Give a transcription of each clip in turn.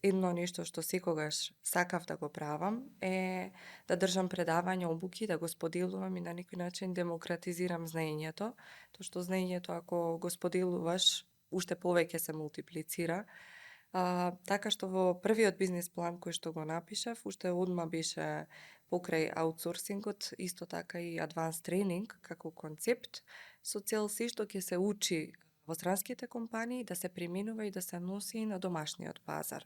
Едно нешто што секогаш сакав да го правам е да држам предавања, обуки, да го споделувам и на некој начин демократизирам знаењето, тоа што знаењето ако го споделуваш, уште повеќе се мултиплицира. Така што во првиот бизнис план кој што го напишав, уште одма беше покрај аутсорсингот, исто така и advanced training како концепт, со цел се што ќе се учи во странските компании да се применува и да се носи на домашниот пазар.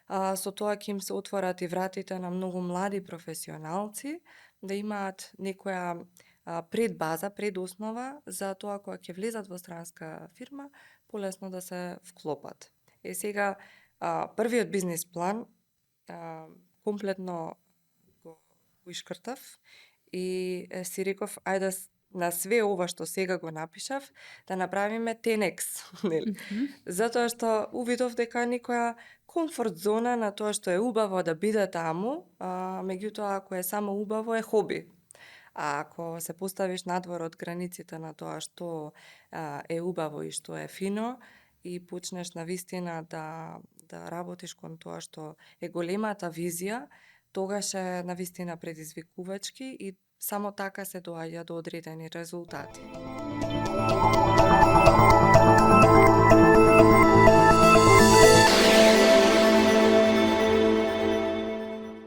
Со тоа ќе им се отворат и вратите на многу млади професионалци да имаат некоја предбаза, предоснова за тоа кога ќе влезат во странска фирма, полесно да се вклопат. Сега, првиот бизнис план комплетно го ишкртав и си реков ајде на све ова што сега го напишав да направиме 10x, нели? Затоа што увидов дека некоја комфорт зона на тоа што е убаво да биде таму, меѓутоа ако е само убаво е хоби. А ако се поставиш надвор од границите на тоа што е убаво и што е фино и почнеш навистина да работиш кон тоа што е големата визија, тогаш е навистина предизвикувачки и само така се доаѓа до одредени резултати.